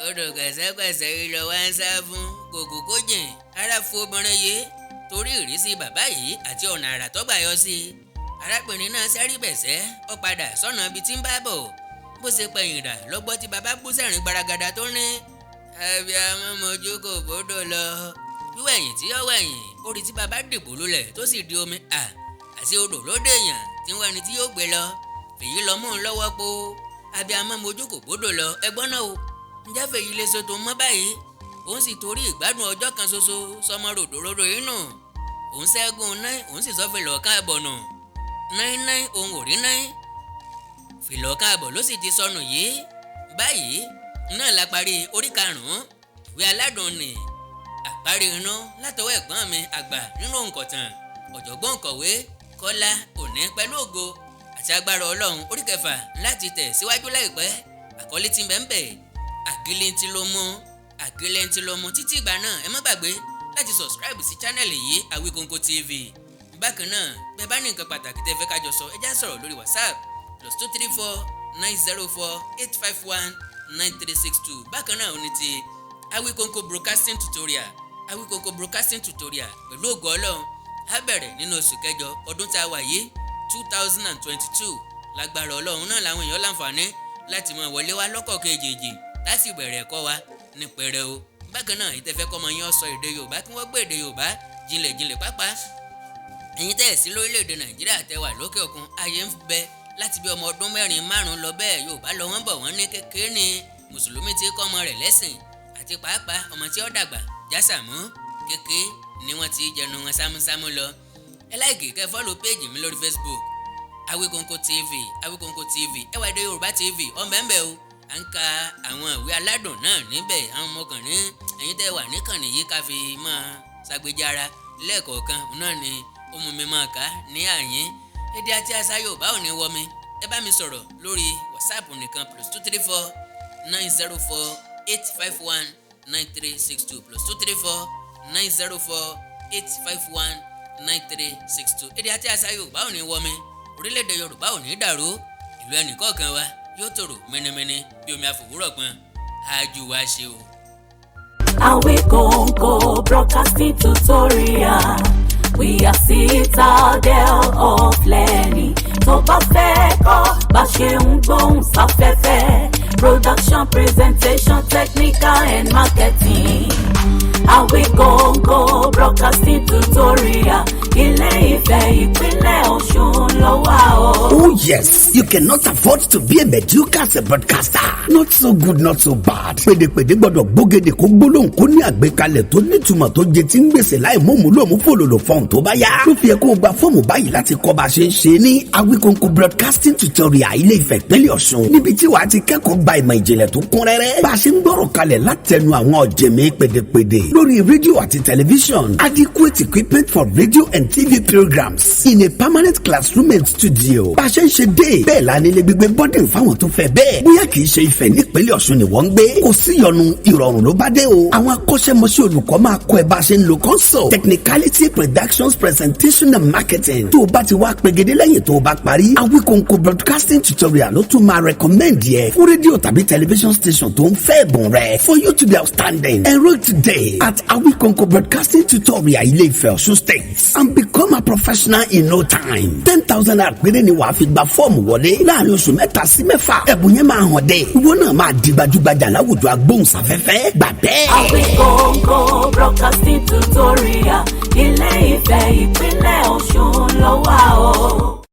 Odò pẹ̀sẹ̀pẹ̀sẹ̀ ilẹ̀ wa ń sá fún kòkò kó jìn." Ara fu obìnrin yìí torí ìrísí bàbá yìí àti ọ̀nà àrà tó gbà yọ sí i. Arábìnrin náà sẹ́rí bẹ̀sẹ̀, ó padà sọ́nà ibi tí ń bá bọ̀. Bó ṣe pẹ̀yìn dà lọ́gbọ́ tí bàbá bú sẹ́rìn gbaragada tó ní, "Abiyamọ mojú kò bódò lọ." Wíwẹ̀yìn tí ó wẹ̀yìn, ó rí tí bàbá dìbò lulẹ̀ tó sì di omi. À àti odò ló dèèyàn tí wọ́n ẹni tí yóò gbé lọ. Fèyí lọ mú un lọ́wọ́ po. Abiyamọ mojú kò bódò lọ. Ẹgbọ́n náà o, ǹjẹ́ fèyí lè so tó mọ́ báyìí? Òun sì torí ìgbádùn ọjọ́ kan ṣoṣo sọmọ ròdòròdò inú òun ṣẹ́gun náà, òun sì sọ fìlọ̀ káàbọ̀ nù. Náí òun ò rí náí fìlọ̀ káàbọ̀ ló sì ti sọnù yìí. Báyìí náà la parí orí karùn-ún ìwé aládùn ní Àparí Inú látọwọ́ ẹ̀gbọ́n mi àgbà nínú òǹkọ̀tàn, ọ̀jọ̀gbọ́n òǹkọ̀wé Kọ́lá Òní. Pẹ̀lú ògo àti agbára Ọlọ́run, orí kẹfà láti tẹ̀ síwájú láìpẹ́. Àkọlé tí ń bẹ ń bẹ, Àgìlìntì ló mú, Àgìlìntì ló mú. Títí ìgbà náà, ẹ má gbàgbé láti subscribe sí channel yìí, Awikonko TV. Bákan náà, bẹ́ẹ̀ bá ní nǹkan pàtàkì tẹ́ fẹ́ kájọ sọ, ẹ já sọ̀rọ̀ lórí WhatsApp, +234 904 851 9362. Bákan náà, ó ní ti Awikonko Broadcasting Tutorial. Awikonko Broadcasting Tutorial, pẹ̀lú ògo Ọlọ́run, á bẹ̀rẹ̀ nínú oṣù kẹjọ ọdún tá a wà yìí, 2022. Lágbára Ọlọ́run náà, làwọn èèyàn láǹfààní láti máa wọlé wá lọ́kọ̀ kejì láti bẹ̀rẹ̀ ẹ̀kọ́ wa ní pẹrẹu. Bákan náà, ìtẹ́fẹ́ kọ́mọ yín ó sọ èdè Yorùbá, kí wọ́n gbé èdè Yorùbá jinlẹ̀ jinlẹ̀ pápá, ẹ̀yin tẹ́ ẹ̀ sí lórílẹ̀‐èdè Nàìjíríà, tẹ́ wà lókè òkun, ààyè ń bẹ láti bí ọmọ ọdún 4, 5 lọ bẹ́ẹ̀. Yorùbá lọ wọ́n bọ̀, wọ́n ní kékeré ni mùsùlùmí ti kọ́ ọmọ rẹ̀ lẹ́sìn, àti pàápàá ọmọ tí ó dàgbà jásàmú, kékeré ni wọ́n ti jẹnu wọn sámúsámú lọ. Ẹ like, kẹ́ follow page mi lórí Facebook, Awikonko TV, Awikonko TV, Ẹwà Èdè Yorùbá TV ọ̀nbẹ̀ńbẹ̀ o. À ń ka àwọn ìwé aládùn náà níbẹ̀. Àwọn ọmọkùnrin, ẹ̀yin tẹ́ wà níkànnì yìí, ká fi máa ṣàgbéjára lẹ́ẹ̀kọ̀ọ̀kan náà ni ó mú mi máa kà ní àyín. Èdè àti àṣà Yorùbá ò ní wọ mi. Ẹ bá mi sọ̀rọ̀ lórí WhatsApp nìkan, +234 904 851 9362, +234 904 851 9362. Èdè àti àṣà Yorùbá ò ní wọ mi, orílẹ̀-èdè Yorùbá ò ní dàrú, ìlú ẹnìkọ̀ọ̀kan wa yóò tòrò mẹ́nẹ́mẹ́nẹ́ bí omi àfòwúrọ̀ pọn. Ájú wa ṣe o. Awikonko Broadcasting Tutorial. We are citadel of learning. Tó bá fẹ́ kọ́ bá ṣe ń gbóhùn sáfẹ́fẹ́, production, presentation, technical and marketing. Awikonko Broadcasting Tutorial, Ilé Ifẹ̀, ìpínlẹ̀ Ọ̀ṣun ló wà o. Oh yes, you cannot afford to be a mediocre as a broadcaster. Not so good, not so bad. Pèdèpèdè gbọ́dọ̀ gbógede kó gbólóhùn kó ní àgbékalẹ̀ tó nítumọ̀ tó jẹ tí ń gbèsè láì mọ̀mú lòmú fòlòlò fọ̀hún tó bá yá. Ló fi yẹ kó o gba fọ́ọ̀mù báyìí láti kọ́ bá a ṣe ń ṣe ní Awikonko Broadcasting Tutorial, Ilé Ifẹ̀, ìpínlẹ̀ Ọ̀ṣun. Níbi tí wàá ti kẹ́kọ̀ọ́ gba ìmọ̀ ìjìnlẹ̀ tó kún rẹ́rẹ́. Bá a ṣe ń gbọ́rọ̀ kalẹ̀ látẹnu àwọn ọ̀jẹ̀mí pèdèpèdè lórí rédíò àti tẹlifíṣọ̀n. Adequate equipment for radio and TV programs in a permanent classroom and studio. Bá a ṣe ń ṣe dé bẹ́ẹ̀ la nílé gbígbé boarding fáwọn tó fẹ́ bẹ́ẹ̀. Bóyá kì í ṣe Ifẹ̀ nípínlẹ̀ Ọ̀ṣun ni wọ́n ń gbé. Kò sí ìyọnu, ìrọ̀rùn ló bá dé o. Àwọn akọ́ṣẹ́mọṣẹ́ olùkọ́ máa kọ́ ẹ bá a ṣe ń lo console, technicality, productions, presentation and marketing. Tó o bá ti wá pegedé lẹ́yìn tó o bá parí, Awikonko Broadcasting Tutorial ló tún máa recommend yẹ fún rédíò tàbí television station tó ń fẹ́ ẹ̀bùn rẹ̀. For you to be outstanding, enroll today at Awikonko Broadcasting Tutorial, Ilé Ifẹ̀, Ọ̀ṣun State, and become a professional in no time. 10,000 naira péré ni wàá fi gba fọ́ọ̀mù wọlé. Láàrin oṣù 3 sí 6, ẹ̀bùn yẹn máa hàn dé. Ìwọ náà máa di gbajúgbajà láwùjọ agbóhùnsáfẹ́fẹ́. Gbà bẹ́ẹ̀. Awikonko Broadcasting Tutorial, Ilé Ifẹ̀, ìpínlẹ̀ Ọ̀ṣun ló wà o.